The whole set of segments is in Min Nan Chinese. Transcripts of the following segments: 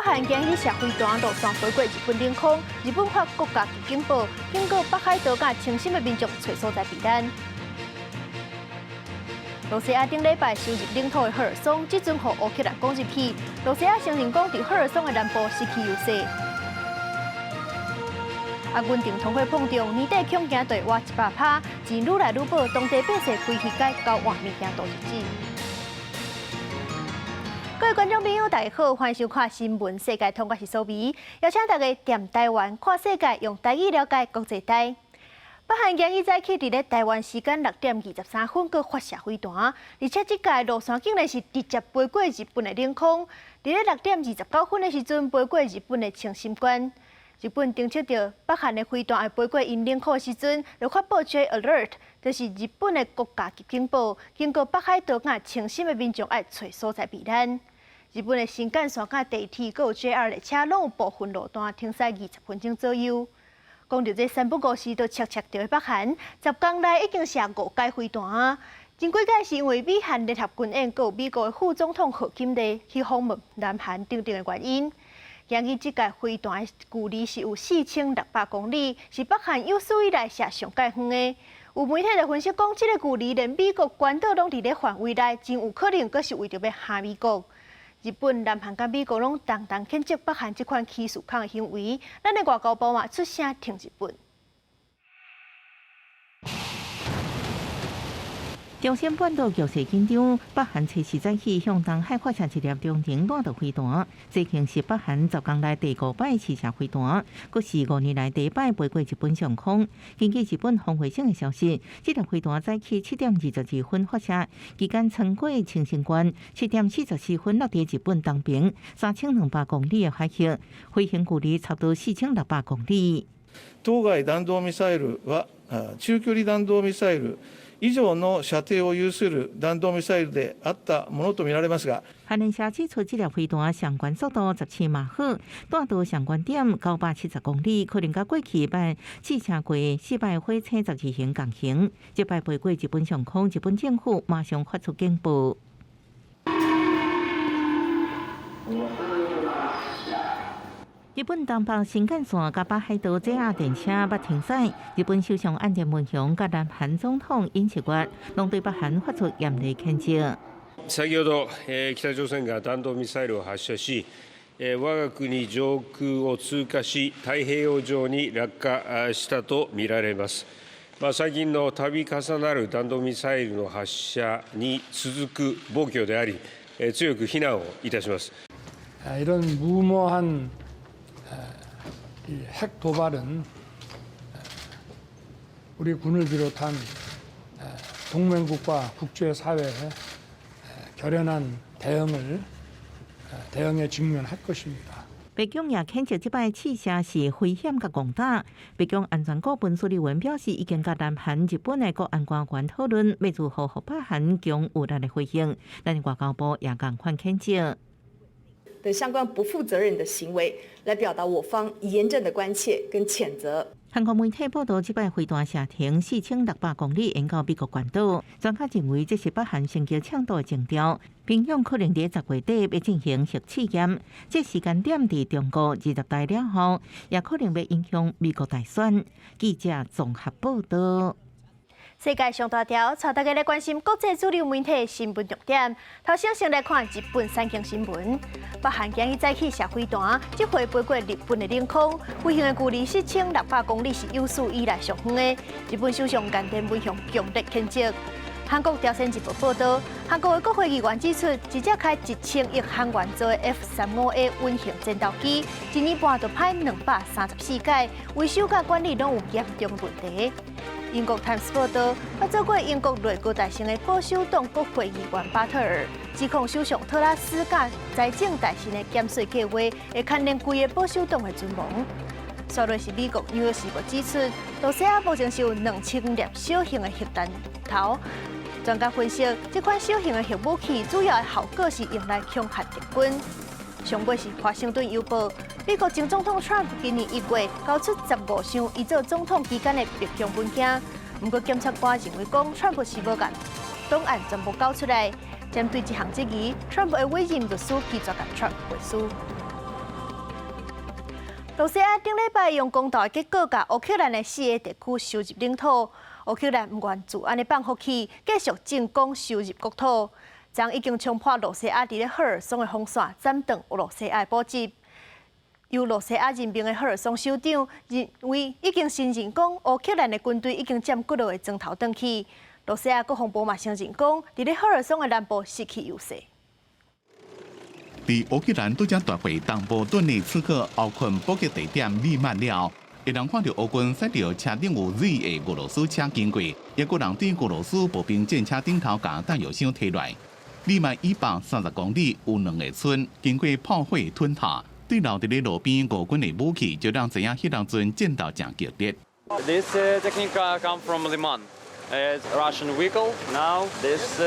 韓今日射飛彈路線飛過日本領空，日本發國家級警報，警告北海道佮青森的民眾揣所在避難。露西亞頂禮拜收入領土的赫爾松，這陣予烏克蘭攻入去。露西亞承認講，佇赫爾松的南部失去優勢。啊，銀鈿通貨膨脹，年底恐驚會倚100%，錢愈來愈薄，當地百姓規氣該交換物件度日子。各位觀眾朋友，大家好，歡迎收看《新聞世界通》，我是蘇美，邀請大家踮台灣看世界，用台語了解國際大。北韓今日早起佇咧台灣時間6點23分，閣發射飛彈，而且這擺路線竟然是直接飛過日本的領空。佇咧6點29分的時陣，飛過日本的青森縣。日本偵測到北韓的飛彈會飛過𪜶領空的時陣，就發布 J Alert，就是日本的國家級警報，警告北海道佮青森的民眾愛揣所在避難。日本的新幹線佮地鐵，閣有 JR 列車，攏有部分路段停駛20分鐘左右。講著這三不五時都捒捒著的北韓，10工內已經射五擺飛彈。前幾擺是因為美韓聯合軍演，閣有美國的副總統賀錦麗去訪問南韓等等的原因。今日這擺飛彈的距離是有4600公里，是北韓有史以來射上蓋遠的。有媒體就分析講，這個距離連美國關島攏佇咧範圍內，真有可能閣是為著欲嚇美國。日本、南韓佮美國攏同同譴責北韓這款起事空的行為。咱的外交部嘛出聲挺日本。朝鮮半島局勢緊張，北韓初四早起向東海發射一粒中程彈道飛彈，這已經是北韓10工內第五擺試射飛彈，閣是5年來第一擺飛過日本上空。根據日本防衛省的消息，這粒飛彈早起7點22分發射，期間穿過青森縣，7點44分落佇日本東邊3200公里的海域，飛行距離差不多4600公里。当該弾道ミサイルは中距離弾道ミサイル以上の射程を有する弾道ミサイルであったものと見られますが，韓聯社指出，這粒飛彈上懸速度17馬赫，彈道上懸點970公里，可能佮過去擺試射過四擺火星12型仝型。這擺飛過日本上空，日本政府馬上發出警報。日本東北新幹線佮北海道 JR 電車欲停駛。日本首相岸田文雄佮南韓總統尹錫悅攏對北韓發出嚴厲譴責。先ほど北朝鮮が弾道ミサイルを発射し、我が国上空を通過し、太平洋上に落下したと見られます。最近の度重なる弾道ミサイルの発射に続く暴挙であり、強く非難をいたします。 이런 무모한 핵 도발은 우리 군을 비롯한 동맹국과 국제사회에 결연한 대응을 대응에 직면할 것입니다. 白宮也譴責這擺試射是危險佮戇膽。白宮安全顧問蘇利文表示，已經佮南韓、日本的國安官員討論，欲如何予北韓強有力的回應。咱外交部也仝款譴責。等相關不負責任的行為，來表達我方嚴正的關切跟譴責。韓國媒體報道，這擺飛彈射程4600公里，延到美國關島。專家認為，這是北韓升級搶渡的徵兆。平壤可能佇10月底欲進行核試驗，這時間點佇中國20大了後，也可能欲影響美國大選。記者綜合報道。世界上大條，帶大家來關心國際主流媒體新聞重點。頭先先來看日本產經新聞。北韓今日早起射飛彈，這回飛過日本的領空，飛行的距離4600公里，是有史以來上遠的。日本首相岸田文雄強烈譴責。韓國朝鮮日報報道，韓國的國會議員指出，一隻開1000億韓元做的 F-35A 隱形戰鬥機，一年半就歹234擺，維修佮管理攏有嚴重問題。英國《泰晤士報》報道，捌做過英國內閣大臣的保守黨國會議員巴特爾指控首相特拉斯佮財政大臣的減稅計畫會牽連規个保守黨的存亡。煞落是美國《紐約時報》指出，露西亞目前是有2000粒小型的核彈頭。專家分析，這款小型的核武器主要的效果是用來恐嚇敵軍。上尾是華盛頓郵報，美國前總統川普今年1月交出15箱伊做總統期間的白宮文件，毋過檢察官認為講川普是無共檔案全部交出來。針對這項質疑，川普的委任律師拒絕共川普背書。羅西亞頂禮拜用公投的結果，共烏克蘭的四个地區收入領土。烏克蘭毋願就按呢放予去，繼續進攻收入國土。昨已經衝破羅西亞佇咧赫爾松的防線，斬斷俄羅西亞的補給。由羅西亞任命的赫爾松首長認為，已經承認講烏克蘭的軍隊已經佔幾落個莊頭轉去。羅西亞國防部嘛承認講，佇咧赫爾松的南部失去優勢。佇烏克蘭拄才奪回東部頓涅茨克後勤補給地點利曼了，會當看著烏軍駛著車頂有 Z 的俄羅斯車經過，也閣人佇俄羅斯步兵戰車頂頭共彈藥箱提來。利曼以北30公里有兩个村，經過炮火吞下，對留佇咧路邊俄軍的武器，就讓知影彼當陣戰鬥誠激烈。 This technique come from Liman. It's Russian vehicle. Now this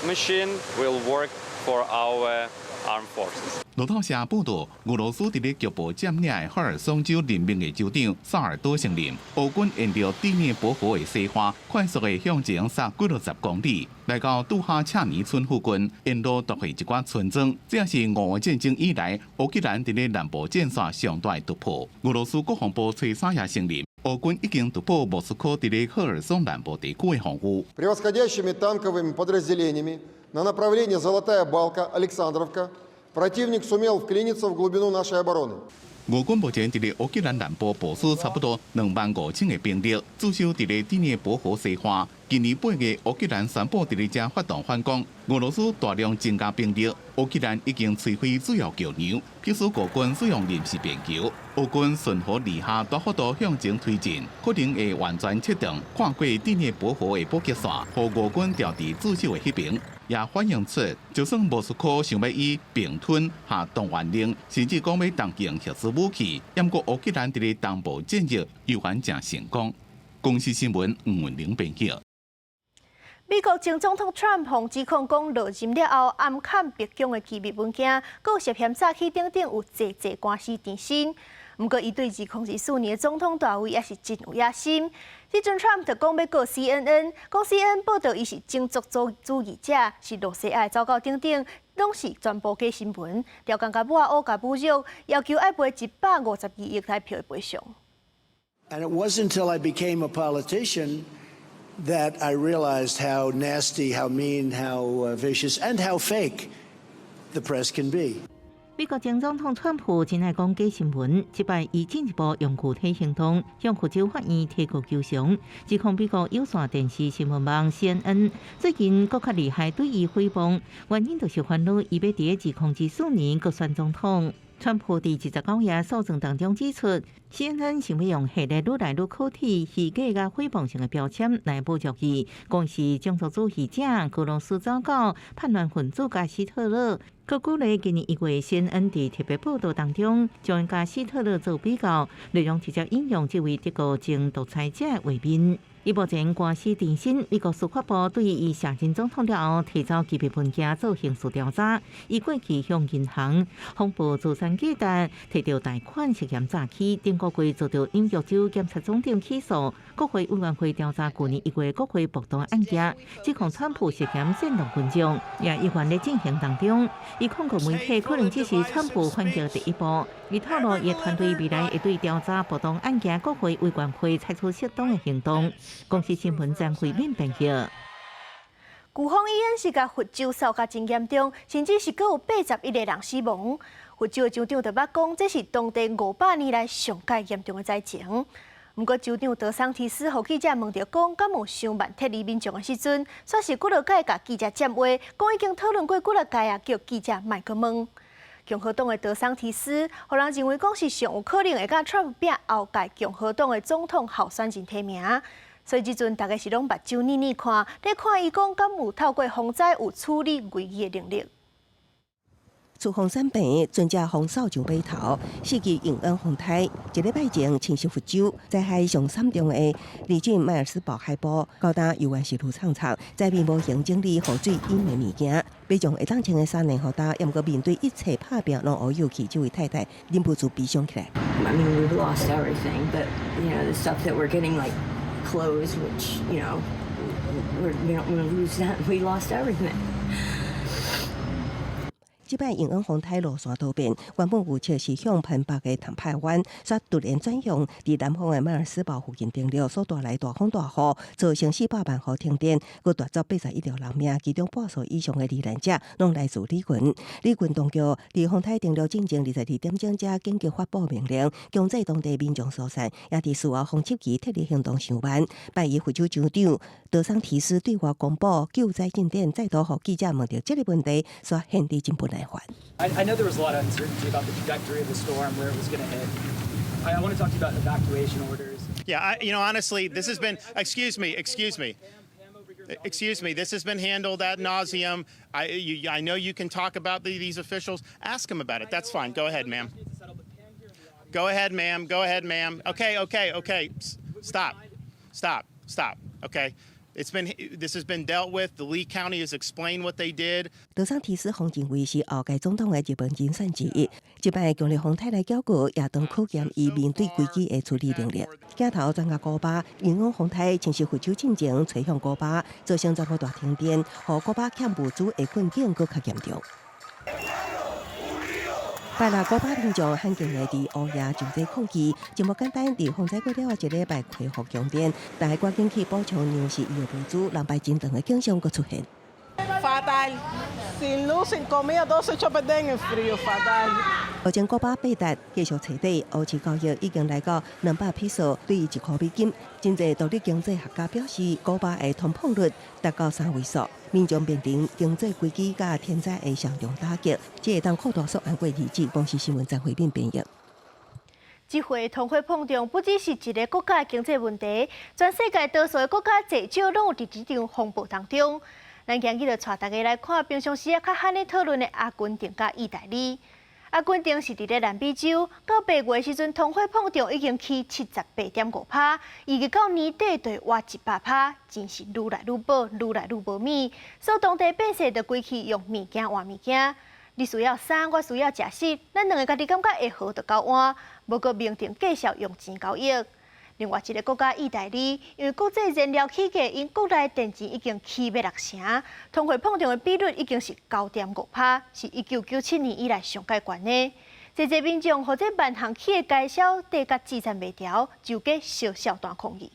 machine will work for our armed forces. 路透社報道，俄羅斯佇咧局部佔領的赫爾松州任命的州長薩爾多承認，俄軍沿著第聶伯河的西岸快速的向前殺幾落十公里，來到杜哈恰尼村附近，沿路奪回一寡村莊。這也是俄烏戰爭以來烏克蘭佇咧南部戰線上大的突破。俄羅斯國防部初三也承認，俄軍已經突破莫斯科佇咧赫爾松南部地區的防禦。 Превосходящими танковыми подразделениями на направлении Золотая Балка, Александровка противник сумел вклиниться в глубину нашей обороны. 俄軍目前佇咧烏克蘭南部部署差不多25,000个兵力，駐守佇咧第聶伯河西岸。今年8月，烏克蘭宣布佇咧遮發動反攻，俄羅斯大量增加兵力，烏克蘭已經摧毀主要橋梁，迫使俄軍使用臨時便橋。俄軍順河而下，大幅度向前推進，可能會完全切斷跨過第聶伯河的補給線，予俄軍調佇駐守的彼爿。也反映出，就算莫斯科想欲以併吞下動員令，甚至講欲動用核子武器，毋過烏克蘭佇咧東部戰役猶原誠成功。公視新聞吳文玲編輯。美國前總統川普指控講落任了後暗崁白宮的機密文件，閣有涉嫌詐欺等等有濟濟官司纏身。毋過，伊對2024年的總統大位也是真有野心。這陣川普就講欲告 CNN，講 CNN 報導伊是種族主義者，是羅西亞的走狗等等，攏是全部假新聞。刁工共抹烏共侮辱，要求愛賠152億台票的賠償。 And it wasn't until I became a politician that I realized how nasty, how mean, how vicious, and how fake the press can be. 美國前總統川普真愛講假新聞，這擺伊進一步用具體行動向佛州法院提告求償，指控美國有線電視新聞網 CNN 最近閣較厲害對伊誹謗，原因就是煩惱伊欲佇2024年閣選總統。川普佇29頁訴狀當中指出，CNN 想欲用系列愈來愈可恥、虛假佮誹謗性的標籤來侮辱伊，講是種族主義者、俄羅斯走狗、叛亂分子佮希特勒。閣舉例今年1月，CNN 佇特別報道當中，將共希特勒做比較，內容直接引用這位德國前獨裁者的畫面。伊目前官司纏身，美國司法部對伊卸任總統了後提走機密文件做刑事調查。伊過去向銀行謊報資產價值，提著貸款涉嫌詐欺，頂個月遭著紐約州檢察總長起訴。國會委員會調查舊年1月國會暴動案件，指控川普涉嫌煽動群眾，也依然咧進行當中。伊控告媒體可能只是川普反擊第一步。伊透露，伊團隊未來會對調查暴動案件國會委員會採取適當的行動。公視新聞張惠敏編譯。颶風伊恩是共佛州掃甲真嚴重，甚至是閣有81個人死亡。佛州的州長就捌講，這是當地500年來上蓋嚴重的災情。毋過州長德桑提斯予記者問著講，敢有傷慢撤離民眾的時陣，煞是幾落擺共記者佔話，講已經討論過幾落擺啊，叫記者莫閣問。共和黨的德桑提斯，予人認為講是上有可能會佮川普拚後屆共和黨的總統候選人提名。所以這陣大家是攏目睭睨睨看，咧看伊講敢有透過風災有處理危機的能力。廚房產病，全隻風掃上碼頭，四級永恩風台。一禮拜前侵襲佛州，災害上慘重的鄰近邁爾斯堡海埔，到今猶原是滷淙淙，災民無閒整理雨水淹的物件，民眾會當穿的衫連予焦，毋過面對一切拍拚攏烏有去，這位太太忍不住悲傷起來。 I mean, we've lost everything, but the stuff that we're getting, like clothes, which we don't want to lose that. We lost everything. 這擺永恩風颱路線多變，原本預測是向偏北的坦帕灣，煞突然轉向佇南方的邁爾斯堡附近登陸，所帶來大風大雨，造成400萬戶停電，閣奪走81條人命，其中半數以上的罹難者攏來自美軍。美軍當局佇風颱登陸進前22點鐘才緊急發布命令，強制當地民眾疏散，也佇事後封緝期撤離行動傷慢。拜一佛州州長德桑提斯對外公布救災進展，再度予記者問著這个問題，煞顯得真不耐煩。 I know there was a lot of uncertainty about the trajectory of the storm, where it was going to hit. I want to talk to you about evacuation orders. Yeah, honestly, this has been, excuse me, excuse me. Excuse me, this has been handled ad nauseum. I know you can talk about these officials. Ask them about it. That's fine. Go ahead, ma'am. Go ahead, ma'am. Go ahead, ma'am. Okay. Stop. Stop. Stop. Okay. This has been dealt with. The Lee County has explained what they did. 德桑提斯予認為是後屆總統的熱門人選之一，這擺強烈風颱來攪局，也當考驗伊面對危機的處理能力。鏡頭轉到古巴，永恩風颱侵襲佛州進前，吹向古巴，造成全國大停電，予古巴欠物資的困境閣較嚴重。拜六古巴民眾罕見的佇烏夜上街抗議，真無簡單。佇風災過了後一禮拜恢復供電，但係趕緊去補充糧食與物資，人排真長的景象閣出現。 Fatal, sin luz, sin comida, todo se echó a perder en el frío, fatal. 目前古巴幣值繼續揣底，歐市交易已經來到200披索對1塊美金。真濟獨立經濟學家表示，古巴的通膨率達到三位數，民眾面臨經濟危機佮天災的雙重打擊，這會當擴大煞按過日子。公視新聞張惠敏編譯。這回通貨膨脹不只是一个國家的經濟問題，全世界多數的國家濟少攏有佇這場風暴當中。咱今日就帶大家來看平常時啊較罕咧討論的阿根廷佮意大利。阿根廷是佇咧南美洲，到八月的時陣，通貨膨脹已經去78.5%，預計到年底就會倚100%，真是愈來愈薄，愈來愈無物。所以當地百姓就規氣用物件換物件。你需要衫，我需要食食，咱兩个家己感覺會好就交換，無閣明定繼續用錢交易。另外一个國家意大利，因為國際燃料起價，𪜶國內電錢已經起欲六成，通貨膨脹的比率已經是9.5%，是1997年以來上蓋懸的。濟濟民眾予這萬項起的開銷，底甲支撐袂牢，就計小小段抗議。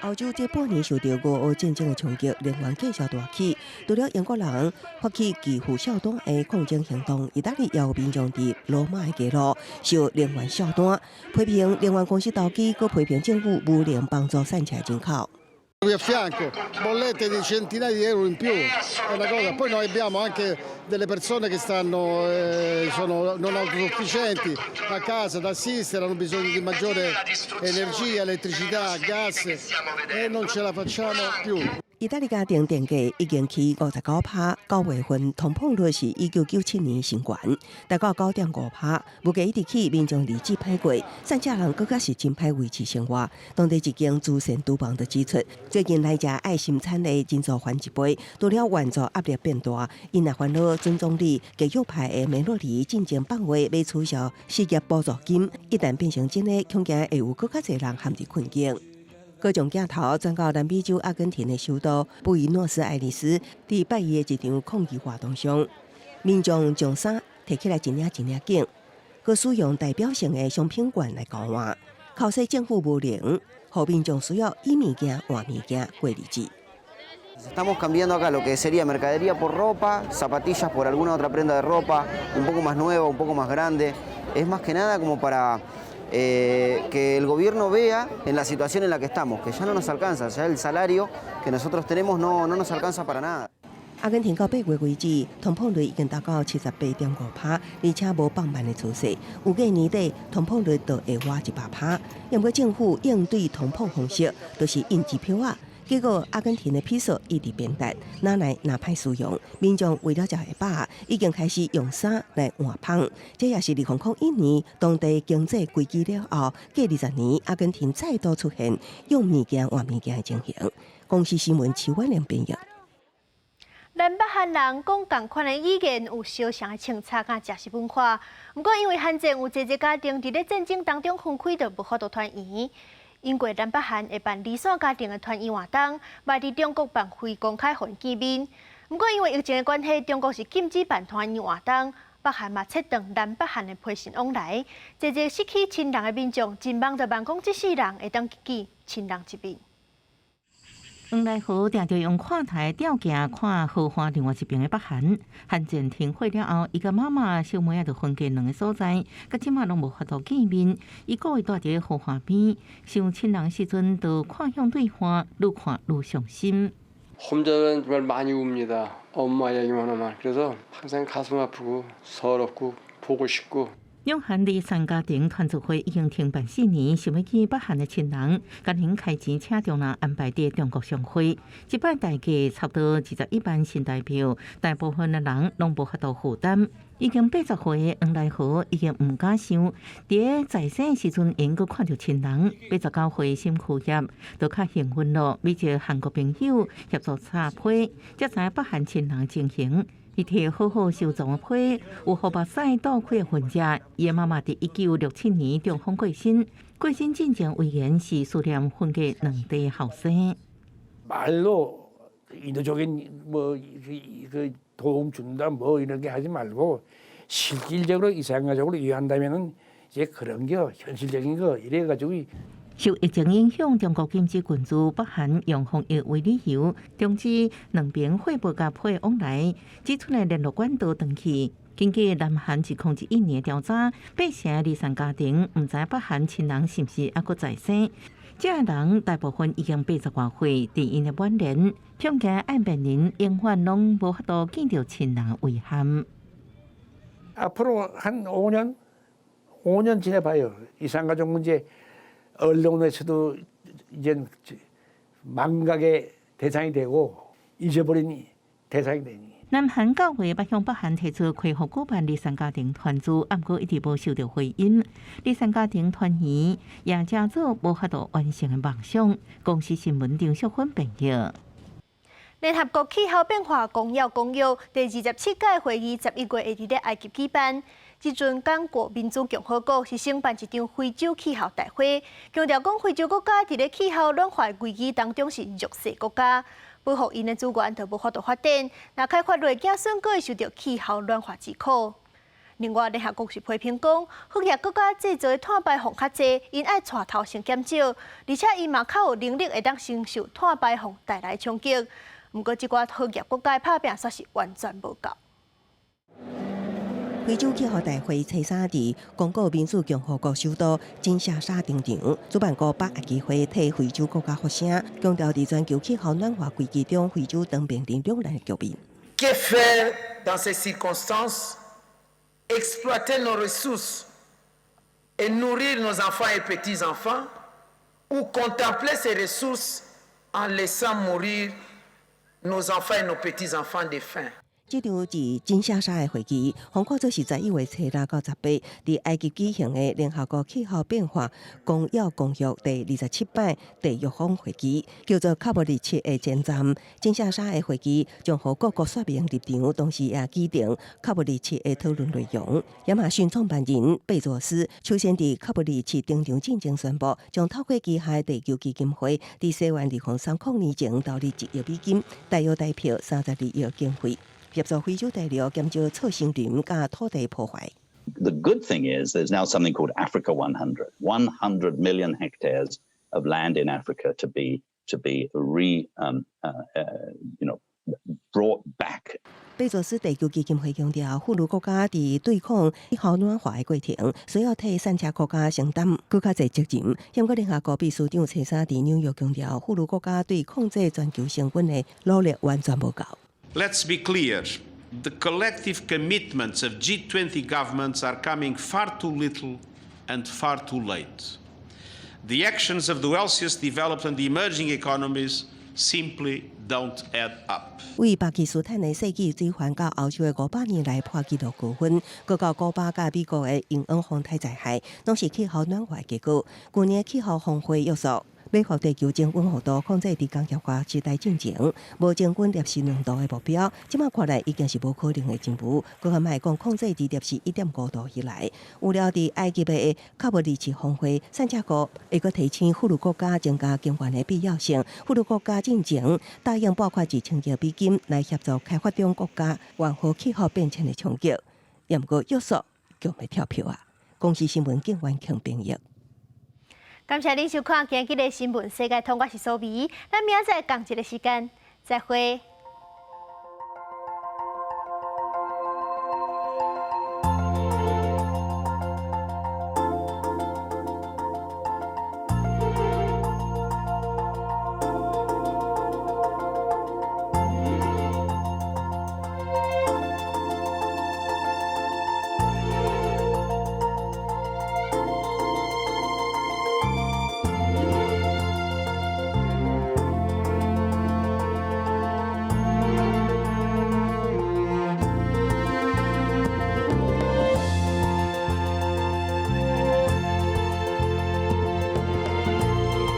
歐洲這半年受到俄烏戰爭的衝擊，能源價格大起。除了英國人發起拒付賬單的抗爭行動，意大利也有民眾佇羅馬的街路燒能源賬單，批評能源公司投機，閣批評政府無能幫助散赤人口。 Qui a fianco, bollette di centinaia di euro in più, è una cosa. Poi noi abbiamo anche delle persone che sono non autosufficienti a casa da assistere, hanno bisogno di maggiore energia, elettricità, gas e non ce la facciamo più. 意大利家庭電價已經起59%，9月份通膨率是1997年新高，達到9.5%。物價一直起，民眾日子歹過，散赤人閣較是真歹維持生活。當地一間慈善廚房就指出，最近來食愛心餐的人數翻一倍，除了援助壓力變大，𪜶也煩惱準總理極右派的梅洛尼進前放話欲取消失業補助金，一旦變成真的，恐驚會有閣較濟人陷入困境。閣將鏡頭轉到南美洲阿根廷的首都布宜諾斯艾利斯，佇拜一的一場抗議活動上，民眾將衫提起來一領一領緊，閣使用代表性的商品券來交換，控訴政府無能，予民眾需要以物件換物件過日子。 Estamos cambiando acá lo que sería mercadería por ropa, zapatillas por alguna otra prenda de ropa, un poco más nueva, un poco más grande. Es más que nada como para que el gobierno vea en la situación en la que estamos, que ya no nos alcanza, ya el salario que nosotros tenemos no, no nos alcanza para nada. 阿根廷到八月為止，通膨率已經達到78.5%，而且無放慢的趨勢。預計年底通膨率就會倚100%。毋過政府應對通膨方式，就是印支票仔。結果阿根廷的披索一直貶值，哪來若歹使用？民眾為了食會飽，已經開始用衫來換麭。這也是2001年當地經濟危機了後，隔20年阿根廷再度出現用物件換物件的情形。公視新聞徐婉玲編譯。南北韓人講仝款的語言，有相像的穿插佮食食文化。毋過因為韓戰有濟濟家庭佇咧戰爭當中分開，就無法度團圓。英國南北韓會辦離散家庭的團圓活動，嘛佇中國辦非公開予𪜶見面。毋過因為疫情的關係，中國是禁止辦團圓活動，北韓嘛切斷南北韓的批信往來，濟濟失去親人的民眾，真望就望講這世人會當見親人一面。黃來和定定用看台吊鏡看河岸另外一邊的北韓，韓戰停火了後，伊佮媽媽、小妹仔就分隔兩个所在，到這馬攏無法度見面。伊故意蹛佇河岸邊，想親人時陣，就看向對岸，愈看愈傷心。 혼자는 정말 많이 웁니다. 엄마 이야기만 하면 그래서 항상 가슴 아프고 서럽고 보고 싶고. 兩韓離散家庭團聚會已經停辦4年，想欲見北韓的親人，趕緊開錢請中人安排佇中國相會。這擺大計差不多21萬新台票，大部分的人攏無法度負擔。已經80歲的黃來和已經毋敢想，佇在生時陣會閣看著親人。89歲沈富業就較幸運咯，美籍韓國朋友協助查批，才知北韓親人情形。伊提好好收藏的批，有予目屎倒開的痕跡。伊的媽媽佇1967年中風過身，過身進前遺言是思念分隔兩地後生。 말로 인도적인 뭐그 도움 준다 뭐 이런 게 하지 말고 실질적으로 이산가족을 위한다면은 이제 그런 게 현실적인 거 이래가지고 受疫情影響，中國禁止軍事北韓用防疫為理由，終止兩邊貨物佮批往來，只賰的聯絡管道斷去。根據南韓2011年調查，八成離散家庭毋知北韓親人是毋是猶閣在生。這人大部分已經80外歲，佇𪜶的晚年，恐驚愛面臨永遠攏無法度見著親人遺憾。 앞으로 한 5년, 5년 지내봐요. 이산가족 문제 언론에서도 이제 망각의 대상이 되고 잊어버린 대상이 되니. 南韓9月捌向北韓提出恢復舉辦離散家庭團聚，毋過一直無收著回音。離散家庭團圓也成做無法度完成的夢想。公視新聞張淑芬編譯。聯合國氣候變化公約公約第27屆會議11月會佇咧埃及舉辦。這陣剛果民主共和國是承辦一場非洲氣候大會，強調講非洲國家佇咧氣候暖化危機當中是弱勢國家，保護𪜶的資源就無法度發展，若開發落去，子孫閣會受著氣候暖化之苦。另外，聯合國是批評講，富裕國家製造的碳排放較濟，𪜶愛帶頭先減少，而且𪜶嘛較有能力會當承受碳排放帶來衝擊。毋過，這寡富裕國家拍拚煞是完全無夠。非洲氣候大會初三佇剛果民主共和國首都金沙薩登場，主辦國把握機會替非洲國家發聲，強調佇全球氣候暖化危機中，非洲當面臨兩難局面。 Que faire dans ces circonstances? Exploiter nos ressources et nourrir nos enfants et petits-enfants, ou contempler ces ressources en laissant mourir nos enfants et nos petits-enfants de faim? 這場佇金沙薩的會議，予看做是11月初6到18，佇埃及舉行的聯合國氣候變化公約公約第27擺締約方會議，叫做 COP27的前站。金沙薩的會議將予各國說明立場，同時也擬定 COP27的討論內容。亞馬遜創辦人貝佐斯首先佇 COP27登場進前宣布，將透過旗下地球基金會，佇西元2030年前投入1億美金，大約台票32億經費。協助非洲大陸減少次生林佮土地破壞。 The good thing is there's now something called Africa 100, 100 million hectares of land in Africa to be re um, brought back. 貝佐斯地球基金會強調，富裕國家佇對抗氣候暖化的過程，需要替散赤國家承擔閣較濟責任。毋過聯合國秘書長初三佇紐約強調，富裕國家對控制全球升溫的努力完全無夠。 Let's be clear. The collective commitments of G20 governments are coming far too little and far too late. The actions of the wealthiest developed and emerging economies simply don't add up. 為巴基斯坦的世紀水患到歐洲的500年來破紀錄高溫，閣到古巴佮美國的鷹網風颱災害，攏是氣候暖化結果。舊年氣候峰會約束，欲予地球增溫幅度控制佇工業化時代進前，無增溫攝氏2度的目標，這馬看來已經是無可能的任務。閣較莫講控制佇攝氏1.5度以內。有了佇埃及的COP27峰會，散加國會閣提醒富裕國家增加金援的必要性。富裕國家進前答應撥款1000億美金來協助開發中國家緩和氣候變遷的衝擊，毋過約束強欲跳票啊！公視新聞警員強編譯。感謝恁收看今日的新聞世界通，我是蘇美，咱明仔載仝一个時間再會。